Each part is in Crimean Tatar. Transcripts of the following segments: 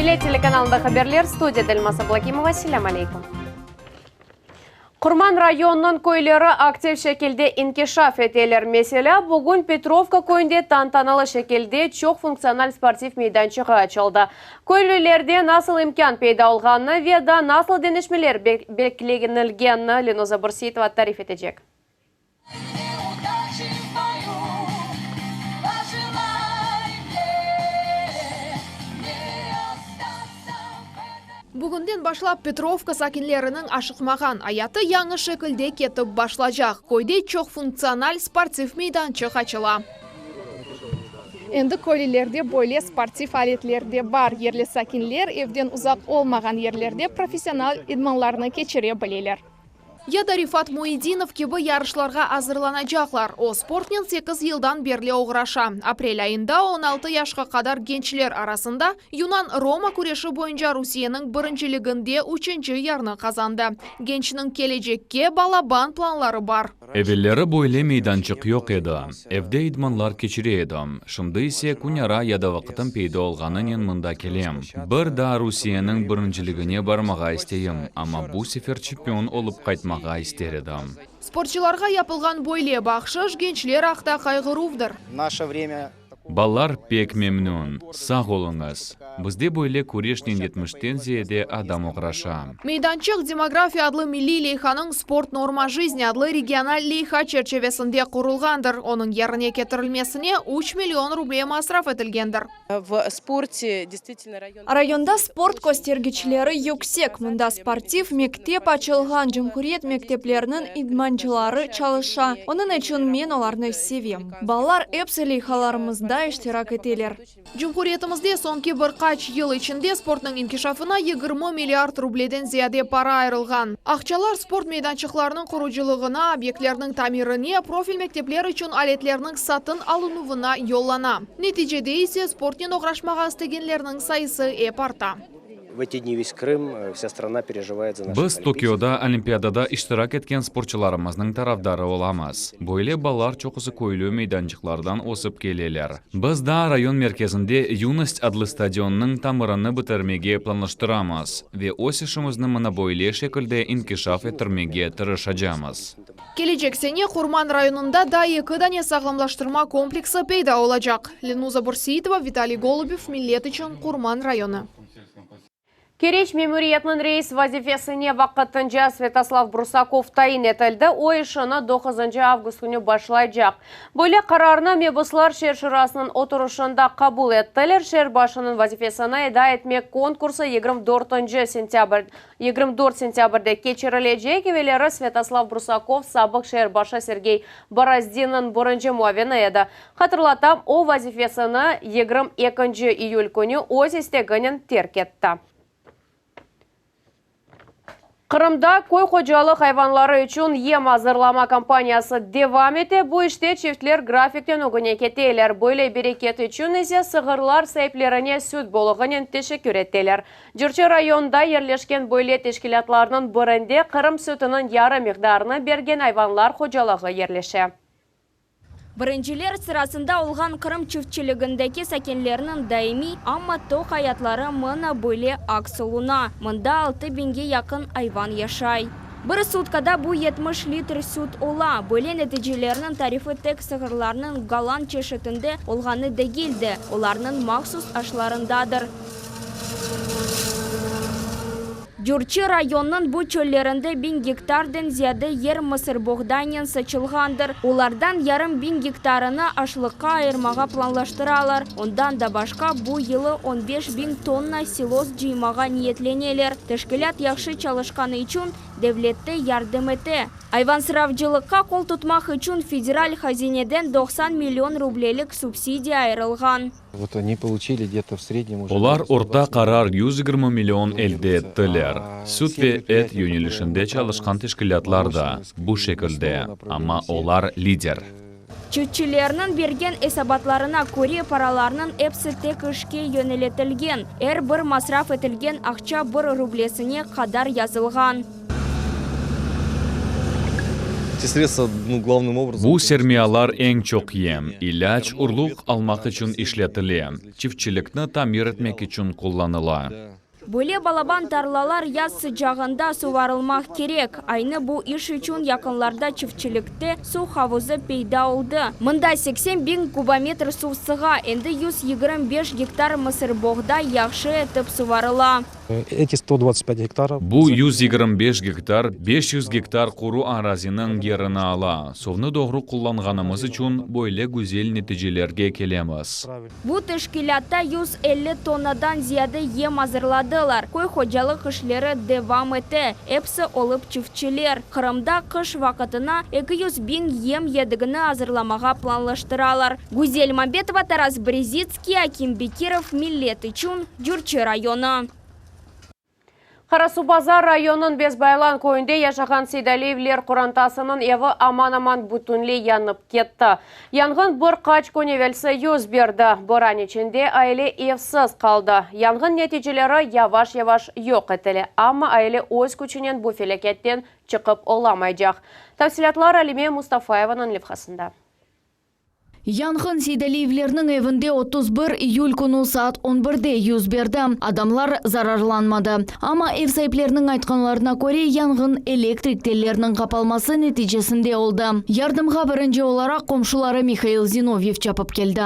Millet telekanalında haberler, studiyada Elmaz Ablâkimova, selâm aleykum. Qurman rayonınıñ köyleri aktiv şekilde inkişaf eteler. Meselâ, bugün Petrovka köyünde tantanalı şekilde çoq funktsional sportiv meydançığı açıldı. Köylülerde nasıl imkân peyda olğanını ve daa nasıl deñişmeler beklenilgenini Lenuza Bürseitova tarif etecek. Bugünden başlap Petrovka sakinleriniñ aşıqmağan ayatı yañı şekilde ketip başlacaq, köyde çoqfuntsional sportiv meydançıq açıla. Endi köylülerde böyle sportiv aletler de bar, yerli sakinler evden uzaq olmağan yerlerde professional idmanlarnı keçire bileler. Ya da Rifat Muedinov kibi yarışlarğa azırlanacaqlar. O, sportnen sekiz yıldan berli oğraşa. Aprel ayında 16 yaşqa qadar gençler arasında yunan-roma küreşi boyunca Rusiyeniñ birinciliginde üçünci yerni qazandı. Gençniñ kelecekke balaban planları bar. Evelleri böyle meydançıq yoq edi. Evde idmanlar keçire edim. Şimdi ise künara ya da vaqıtım peyda olğanınen mında kelem. Bir daa Rusiyeniñ birinciligine barmağa isteyim, amma bu sefer çempion olıp qaytmağa ister edim. Sportçılarğa yapılğan böyle bahşış gençler aqta qayğıruvdır. Balalar pek memnün. Sağ oluñız. Bizde böyle küreşnen yetmişten ziyade adam oğraşa. Meydançıq Demografiya adlı milliy leyhanıñ Sport norma jizni adlı regional leyha çerçevesinde qurulğandır. Onıñ yerine ketirilmesine üç million ruble masraf etilgendir. Rayonda sport köstergiçleri yüksek, mında sportiv mektep açılğan, cumhuriyet mektepleriniñ idmancıları çalışa. Onıñ içün men olarnı sevem. Balalar epsi leyhalarımızda iştirak eteler. Cumhuriyetimizde soñki bir qaç yıl içinde sportnıñ inkişafına 20 milliard rubleden ziyade para ayırılğan. Aqçalar sport meydançıqlarınıñ qurucılığına, obyektlerniñ tamirine, profil mektepler içün aletlerniñ satın alınuvına yollana. Neticede ise sportnen oğraşmağa istegenlerniñ sayısı ep arta. Biz Tokioda Olimpiadada iştirak etken sportçularımıznıñ tarafdarı olamız. Böyle balalar çoqusı köylü meydançıqlardan ösip keleler. Biz daa rayon merkezinde Yunost adlı stadionnıñ tamırını bitirmege planlaştıramız ve öz işimizni mına böyle şekilde inkişaf ettirmege tırışacamız. Kelecek sene Qurman rayonında daa eki dane sağlamlaştırma kompleksi peyda olacaq. Lenuza Bürseitova, Vitaliy Golubev, Millet içün, Qurman rayonı. Keriç memuriyetiniñ reis vazifesine vaqtınca Svâtoslav Brusakov tayin etildi, o işini doquzıncı avgust künü başlaycaq. Böyle qararnı mebuslar şeer şurasınıñ oturışında qabul ettiler. Şeer başınıñ vazifesini eda etmek konkursı 24 sentâbr 24 sentâbrde keçirilecek. Evelleri Svâtoslav Brusakov sabıq şeer başı Sergey Borozdinniñ birinci muavini edi. Hatırlatam, o vazifesini 22 iyül künü öz isteginen terk etti. Qırımda köy hocalıq ayvanları içün yem azırlama kampaniyası devam ete. Bu işte çiftler grafikten ögüne keteler. Böyle bereket içün ise sığırlar saiplerine süt bolluğınen teşekkür eteler. Curçı rayonında yerleşken böyle teşkilâtlarnıñ birinde Qırım sütüniñ yarı miqdarını bergen ayvanlar hocalığı yerleşe. Birinciler sırasında olğan Qırım çiftçiligindeki sakinlerniñ daimiy, amma toq ayatları mına böyle aks oluna. Mında altı biñge yaqın ayvan yaşay. Bir sutkada bu 70 litr süt ola. Böyle neticelerniñ tarifi tek sığırlarnıñ golland çeşitinde olğanı degil de, olarnıñ mahsus aşlarındadır. Curçı rayonınıñ bu çöllerinde biñ gektarden ziyade yer mısırboğdaynen saçılğandır. Olardan yarım biñ gektarını aşlıqqa ayırmağa planlaştıralar. Ondan da başqa, bu yılı on beş biñ tonna silos cıymağa niyetleneler. Teşkilât yahşı çalışqanı içün devlet de yardım ete. Ayvansıravcılıqqa qol tutmaq içün federal hazineden 90 million rublelik subsidiya ayırılğan. Olar orta qarar 120 million elde ettiler. Süt ve et yönelişinde çalışqan teşkilâtlar da bu şekilde, amma olar lider. Çiftçilerniñ bergen esabatlarına köre, paralarnıñ epsi tek işke yöneletilgen, er bir masraf etilgen aqça bir rublesine qadar yazılğan. Эти средства, ну, главным образом. Bu sermiyalar eñ çoq yem, ilâc, urluq almaq içün işletile, çiftçilikni tamir etmek içün qullanıla. Böyle balaban tarlalar yaz sıcağında suvarılmaq kerek. Aynı bu iş içün yaqınlarda çiftçilikte suv havuzı peyda oldı. Mında 80 biñ kubometr suv sığa, endi 125 gektar mısırboğday yahşı etip suvarıla. Эти 125 гектаров. Bu 125 gektar 500 gektar quru araziniñ yerini ala. Suvnı doğru qullanğanımız içün böyle güzel neticelerge kelemiz. Bu teşkilâtta 150 tonnadan ziyade yem azırladılar. Köy hocalıq işleri devam ete. Episi olıp çiftçiler. Qırımda qış vaqtına 200 biñ yem yedegini azırlamağa planlaştıralar. Güzel Mambetova, Taras Brezitskiy, Akim Bekirov, Millet içün, Cürçi rayonı. Qarasuvbazar rayonınıñ Bezbaylan köyünde yaşağan Seydaliyevler qorantasınıñ evi aman-aman bütünley yanıp ketti. Yanğın bir qaç kün evelsi yüz berdi. Boran içinde aile evsiz qaldı. Yanğın neticeleri yavaş-yavaş yoq etile. Amma aile öz küçünen bu felâketten çıqıp olamaycaq. Tafsilâtlar Alime Mustafayevanıñ levhasında. Yanğın Seydaliyevlerniñ evinde 31 iyül künü saat 11-de yüz berdi. Adamlar zararlanmadı. Amma ev saipleriniñ aytqanlarına köre yanğın elektrik telleriniñ qapalması neticesinde oldı. Yardımğa birinci olaraq qomşuları Mihail Zinovyev çapıp keldi.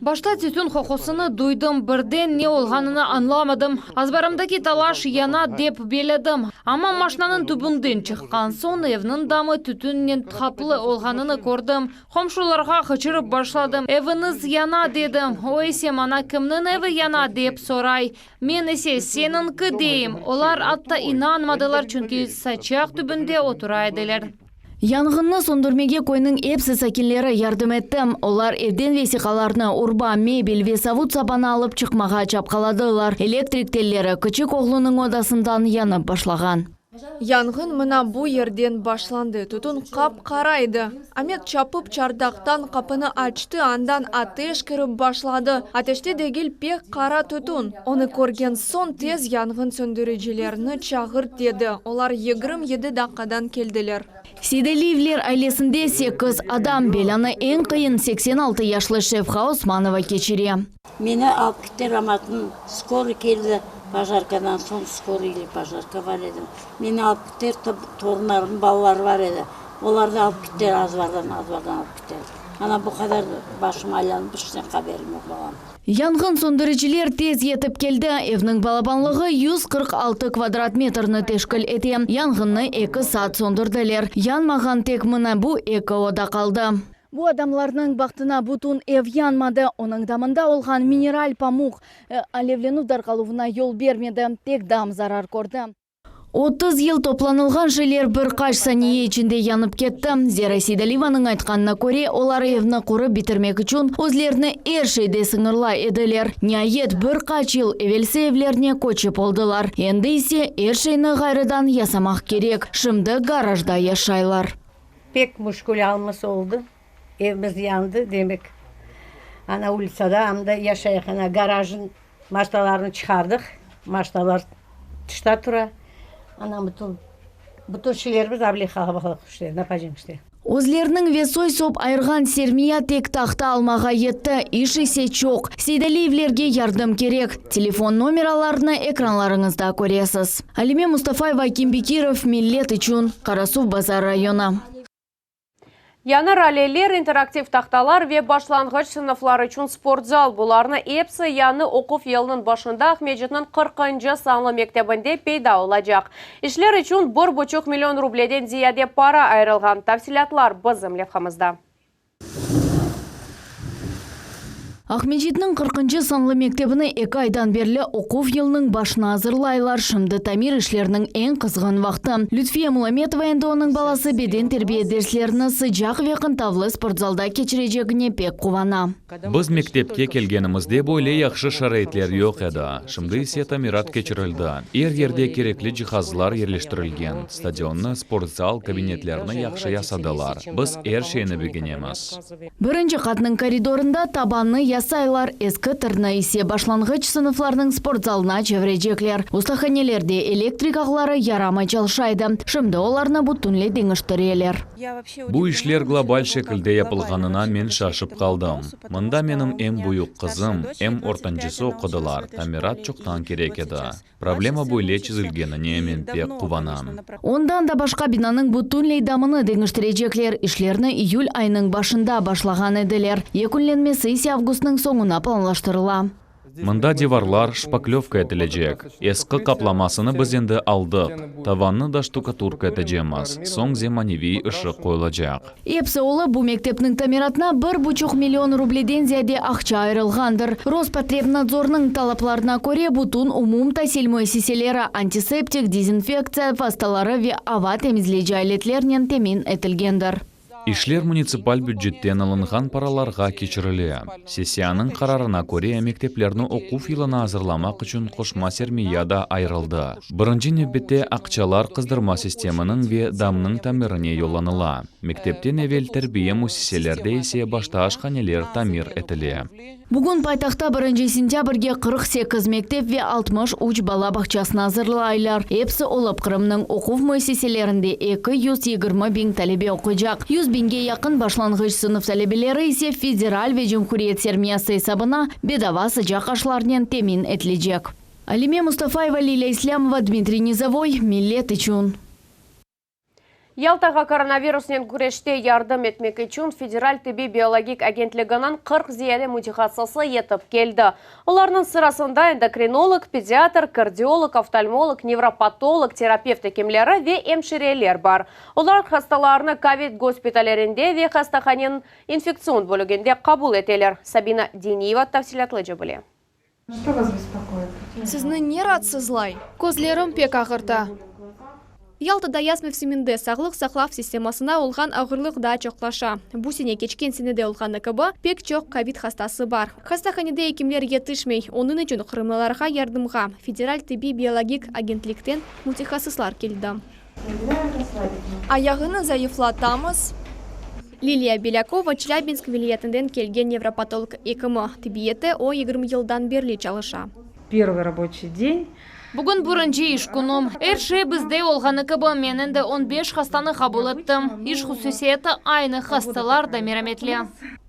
Başta tütün qoqusını duydım, birden ne olğanını añlamadım. Azbarımdaki talaş yana dep belledim. Amma maşinanıñ tübünden çıqqan soñ evniñ damı tütünnen qaplı olğanını kördim. Qomşularğa qıçırıp başladım. Eviñiz yana dedim. O ise maña kimniñ evi yana dep soray. Men ise seniñki deyim. Olar atta inanmadılar, çünki saçaq tübünde otura ediler. Yanğınnı söndürmege köyniñ episi sakinleri yardım etti. Olar evden vesiqalarnı, urba, mebel ve savut-sabanı alıp çıqmağa çapqaladılar. Elektrik telleri küçük oğlunıñ odasından yanıp başlağan. Yanğın mına bu yerden başlandı. Tütün qap-qara edi. Amet çapıp çardaqtan qapını açtı, andan ateş kirip başladı. Ateş de degil pek qara tütün. Onı körgen soñ tez yanğın söndüricilerni çağırt dedi. Olar 27 daqqadan keldiler. Seydaliyevler ailesinde 8 adam belânı eñ qıyın 86 yaşlı Şefqa Osmanova keçire. Meni alıp ketti Ramatnıñ скорый keldi пожаркадан soñ скорый или пожарка bar edi. Meni alıp ketti torunlarım balaları bar edi. Olarnı alıp ketti azbardan azbardan alıp ketti. Ana bu qadar başım aylanıp bir şeyden haberim yoq balam. Yanğın söndüriciler tez yetip keldi. Evniñ balabanlığı 146 kvadrat metrni teşkil ete. Yanğınnı 2 saat söndürdiler. Yanmağan tek mına bu eki oda qaldı. Bu adamlarnıñ bahtına bütün ev yanmadı. Onıñ damında olğan mineral pamuq alevlenüv darqaluvına yol bermedi. Tek dam zarar kördi. 30 yıl toplanılğan şeyler bir qaç saniye içinde yanıp ketti. Zera Seydaliyevanıñ aytqanına köre, olar evni qurıp bitirmek içün özlerini er şeyde sıñırlay ediler. Niayet bir qaç yıl evelsi evlerine köçip oldılar. Endi ise er şeyni ğayrıdan yasamaq kerek. Şimdi garajda yaşaylar. Pek müşkül alımız oldı. Evimiz yandı demek. Ana ulitsada anda yaşayıq. Ana garajın maşinalarını çıqardıq. Maşinalar tışta tura. Ana bütün bütün şeylerimiz ablehava işte, napajim işte. Özleriniñ ve soy-sop ayırğan sermiya tek tahta almağa yetti, iş ise çoq. Seydaliyevlerge yardım kerek. Telefon nomeralarını ekranlarıñızda köresiz. Alime Mustafayeva, Akim Bekirov, Millet içün, Qarasuvbazar rayonı. Yañı raleler, interaktiv tahtalar ve başlanğıç sınıflar içün sportzal. Bularnı episi yañı oquv yılınıñ başında Aqmescitniñ 40 sanlı mektebinde peyda olacaq. İşler içün 1,5 million rubleden ziyade para ayırılğan tafsilâtlar bizim levhamızda. Aqmescitniñ 40 sanlı mektebini eki aydan berli oquv yılınıñ başına azırlaylar. Şimdi tamir işleriniñ eñ qızğın vaqtı. Lütfiye Mulametova endi onıñ balası beden terbiye derslerini sıcaq ve qıntavlı sportzalda keçirecegine pek quvana. Biz mektepke kelgenimizde böyle yahşı şaraitler yoq edi. Şimdi ise tamirat keçirildi. Er yerde kerekli cihazlar yerleştirilgen. Stadionnı, sportzal, kabinetlerni yahşı yasadılar. Biz er şeyni begenemiz. Birinci qatnıñ koridorında tabannı yasap. yasaylar, eski tırnı ise başlanğıç sınıflarnıñ sportzalına çevirecekler. Ustahanelerde elektrik ağları yaramay çalışa edi, şimdi olarnı bütünley deñiştireler. Bu işler global şekilde yapılğanına men şaşıp qaldım. Mında menim em büyük qızım, em ortancısı oqudılar, tamirat çoqtan kerek edi. Problema böyle çezilgenine men pek quvanam. Ondan da başqa binanıñ bütünley damını deñiştirecekler, işlerni iyül ayınıñ başında başlağan ediler, yekünlenmesi ise avgustnıñ soñuna planlaştırıla. Mında divarlar şpaklövka etilecek, eski qaplamasını biz endi aldıq, tavannı da ştukaturka etecemiz, soñ zemaneviy ışıq qoyulacaq. Episi olıp, bu mektepniñ tamiratına bir buçuq million rubleden ziyade aqça ayırılğandır. Rospotrebnadzornıñ talaplarına köre, bütün umum tasil müessiseleri antiseptik, dezinfektsiya vastaları ve ava temizleyici aletlernen temin etilgendir. İşler munitsipal bücetten alınğan paralarğa keçirile. Sessiyanıñ qararına köre, mekteplerni oquv yılına azırlamaq içün qoşma sermiya da ayırıldı. Birinci nevbette aqçalar qızdırma sisteminiñ ve damnıñ tamirine yollanıla. Mektepten evel terbiye müessiselerde ise başta aşhaneler tamir etile. Bugün paytahtta birinci sentâbrge 48 mektep ve 63 bala bağçasını azırlaylar. Episi olıp Qırımnıñ oquv müessiselerinde 220 biñ talebe oquycaq. 100 biñge yaqın başlanğıç sınıf talebeleri ise federal ve cumhuriyet sermiyası esabına bedava sıcaq aşlarnen temin etilecek. Alime Mustafayeva, Lilâ İslâmova, Dmitriy Nizovoy, Millet içün. Yaltağa koronavirusnen küreşte yardım etmek içün Federal tibbiy biologik agentliginiñ 40 ziyade mütehassısı yetip keldi. Olarnıñ sırasında endokrinolog, pediatr, kardiolog, oftalmolog, nevropatolog, terapevt ekimleri ve emşireler bar. Olar hastalarnı kovid gospitallerinde ve hastahaneniñ infektsion bölüginde qabul eteler. Sabina Deniyeva tafsilâtlıca bile. Sizni ne raatsızlay? Közlerim pek ağırta. Yaltada yaz mevsiminde sağlıq saqlav sistemasına olğan ağırlıq daa çoqlaşa. Bu sene keçken senede olğanı kibi, pek çoq kovid hastası bar. Hastahanede ekimler yetişmey, onıñ içün qırımlılarğa yardımğa Federal tibbiy biologik agentlikten mütehassıslar keldi. Ayağını zayıflatamız. Liliya Belâkova Çelâbinsk vilâyetinden kelgen nevropatolog ekimi. Tibbiyette o 20 yıldan berli çalışa. Первый рабочий день. Bugün birinci iş künüm. Er şey bizde olğanı kibi, men endi 15 hastanı qabul ettim. İş hususiyeti aynı, hastalar da merametli.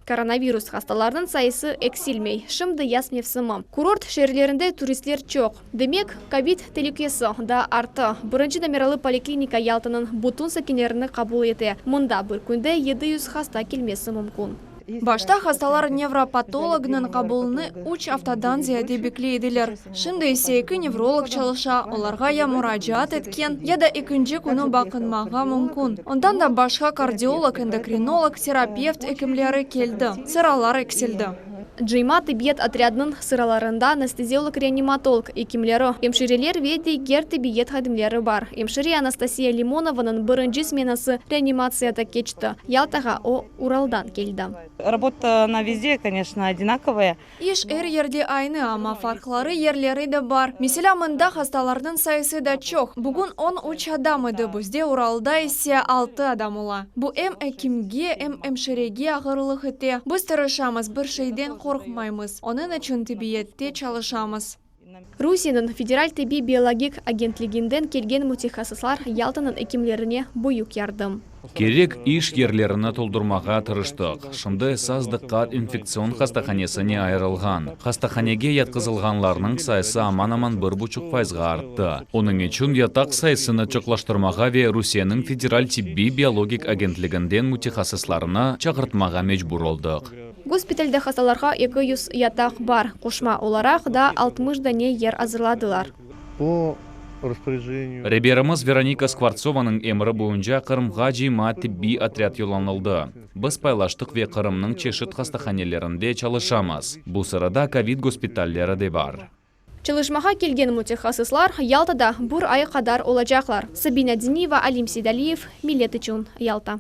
Koronavirus hastalarınıñ sayısı eksilmey. Şimdi yaz mevsimi. Kurort şeerlerinde turistler çoq. Demek, kovid telükesi daa arttı. Birinci nomeralı poliklinika Yaltanıñ bütün sakinlerini qabul ete. Mında bir künde 700 hasta kelmesi mümkün. Başta hastalar nevropatolognıñ qabulını üç aftadan ziyade bekley ediler. Şimdi ise eki nevrolog çalışa, olarğa ya muracaat etken, ya da ekinci künü baqınmağa mümkün. Ondan da başqa kardiolog, endokrinolog, terapevt ekimleri keldi, sıralar eksildi. Cıyma tibbiyet otrâdınıñ sıralarında anesteziolog-reanimatolog ekimleri, emşireler ve diger tibbiyet hadimleri bar. Emşire Anastasiya Limonovanıñ birinci smenası reanimatsiyada keçti. Yaltağa o, Uraldan keldi. Работа, она везде, конечно, одинаковая. İş er yerde aynı, amma farqları yerleri de bar. Meselâ, mında hastalarnıñ sayısı da çoq. Bugün 13 adam edi, bizde Uralda ise altı adam ola. Bu em ekimge, em emşirege ağırlıq ete. Biz tırışamız, bir şeyden qorqmaymız, onıñ içün tibbiyette çalışamız. Rusiyeniñ Federal tibbiy biologik agentliginden kelgen mütehassıslar Yaltanıñ ekimlerine büyük yardım. Kerek iş yerlerini toldurmağa tırıştıq. Şimdi esas diqqat infektsion hastahanesine ayırılğan. Hastahanege yatqızılğanlarnıñ sayısı aman-aman bir buçuq fayızğa arttı. Onıñ içün yataq sayısını çoqlaştırmağa ve Rusiyeniñ Federal tibbiy biologik agentliginden mütehassıslarnı çağırtmağa mecbur oldıq. Gospitalde hastalarğa 200 yataq bar, qoşma olaraq daa 60 dane yer azırladılar. По распоряжению Reberimiz Veronika Skvortsovanıñ emri boyunca Qırımğa cıyma tibbiy otrâd yollanıldı. Biz paylaştıq ve Qırımnıñ çeşit hastahanelerinde çalışamız. Bu sırada kovid gospitalleri de bar. Çalışmağa kelgen mütehassıslar Yaltada bir ay qadar olacaqlar. Sabina Diniyeva, Alim Seydaliyev, Millet içün, Yalta.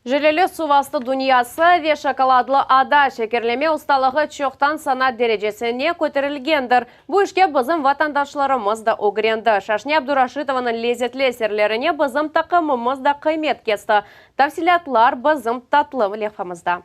Jeleli suvastı dünyası ve şokoladlı ada şekerleme ustalığı çoqtan sanat derecesine köterilgendir. Bu işke bizim vatandaşlarımız da ögrendi. Şaşne Abduraşitovanıñ lezetli eserlerine bizim taqımımız da qıymet kesti. Tafsilâtlar bizim tatlı levhamızda.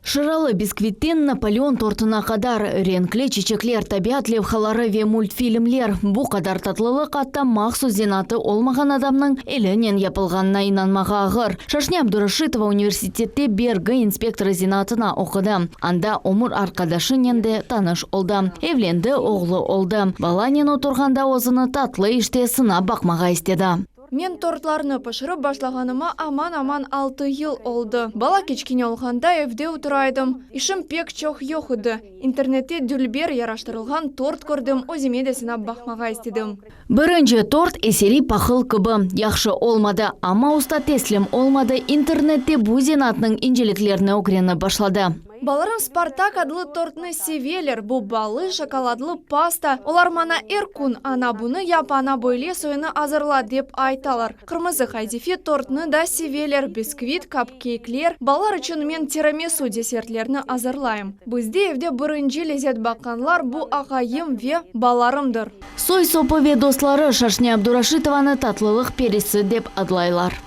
Şıralı biskvitten Napoleon tortuna qadar, renkli çiçekler, tabiat levhaları ve multfilmler, bu qadar tatlılıq atta mahsus zenaatı olmağan adamnıñ elinen yapılğanına inanmağa ağır. Şaşne Abduraşitova universitette bergi inspektorı zenaatına oqudı. Anda ömür arqadaşınen de tanış oldı. Evlendi, oğlu oldı. Balanen oturğanda özüni tatlı işte sınap baqmağa istedi. Men tortlarnı pişirip başlağanıma aman-aman altı yıl oldı. Bala kiçkene olğanda evde otura edim. İşim pek çoq yoq edi. İnternette dülber yaraştırılğan tort kördim, özüme de sınap baqmağa istedim. Birinci tort eseri pahıl kibi yahşı olmadı, amma usta teslim olmadı, internette bu zenaatnıñ inceliklerini ögrenip başladı. Balalarım Spartak adlı tortnı seveler, bu ballı şokoladlı pasta. Olar maña er kün, ana bunı yap, ana böyle soyunı azırla, dep aytalar. Qırmızı qadife tortnı da seveler, biskvit, kapkeykler. Balalar içün men tiramisu desertlerni azırlayım. Bizde evde birinci lezet baqqanlar bu aqayım ve balalarımdır. Soy-sopı ve dostları Şaşne Abduraşitovanı tatlılıq perisi dep adlaylar.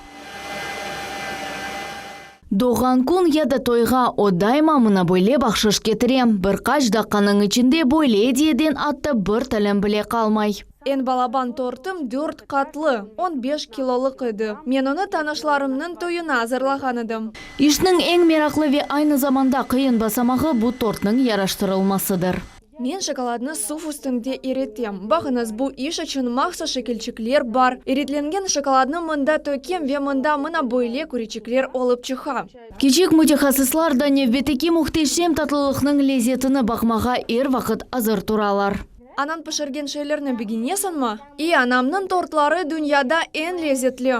Doğğan kün ya da toyğa o daima mına böyle bahşış ketire. Bir qaç daqqanıñ içinde böyle ediyeden atta bir tilim bile qalmay. Eñ balaban tortım dört qatlı, on beş kilolıq edi. Men onı tanışlarımnıñ toyuna azırlağan edim. İşniñ eñ meraqlı ve aynı zamanda qıyın basamağı bu tortnıñ yaraştırılmasıdır. Men şokoladnı suv üstünde iritem. Baqıñız, bu iş içün mahsus şekilçikler bar. İritlengen şokoladnı mında tökem ve mında mına böyle kürreçikler olıp çıqa. Kiçik mütehassıslar da nevbetteki mühteşem tatlılıqnıñ lezetini baqmağa er vaqıt azır turalar. Anañ pişirgen şeylerni begenesiñmi? İ, anamnıñ tortları dünyada eñ lezetli.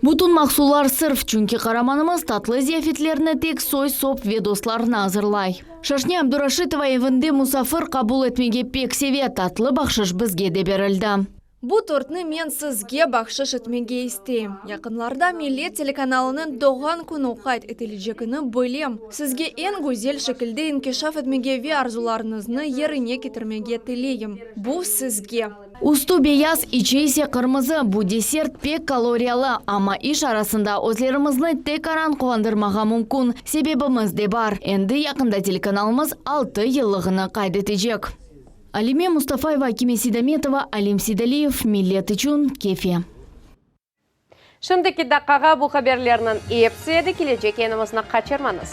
Bütün mahsullar sırf, çünki qaramanımız tatlı ziyafetlerni tek soy-sop ve dostlarına azırlay. Şaşne Abduraşitova evinde musafir qabul etmege pek seve, tatlı bahşış bizge de berildi. Bu tortnı men sizge bahşış etmege isteyim. Yaqınlarda Millet telekanalınıñ doğğan künü qayd etilecegini bilem. Sizge eñ güzel şekilde inkişaf etmege ve arzularıñıznı yerine ketirmege tileyim. Bu sizge. Üstü beyaz, içi ise qırmızı, bu desert pek kaloriyalı, amma iş arasında özlerimizni tekaran quvandırmağa mümkün. Sebebimiz de bar, endi yaqında telekanalımız altı yıllığını qayd etecek. Alime Mustafayeva, Akime Seydametova, Alim Seydaliyev, Millet içün, Kefe. Şimdiki daqqağa bu haberlerniñ episi edi, kelecek yayınımıznı qaçırmañız.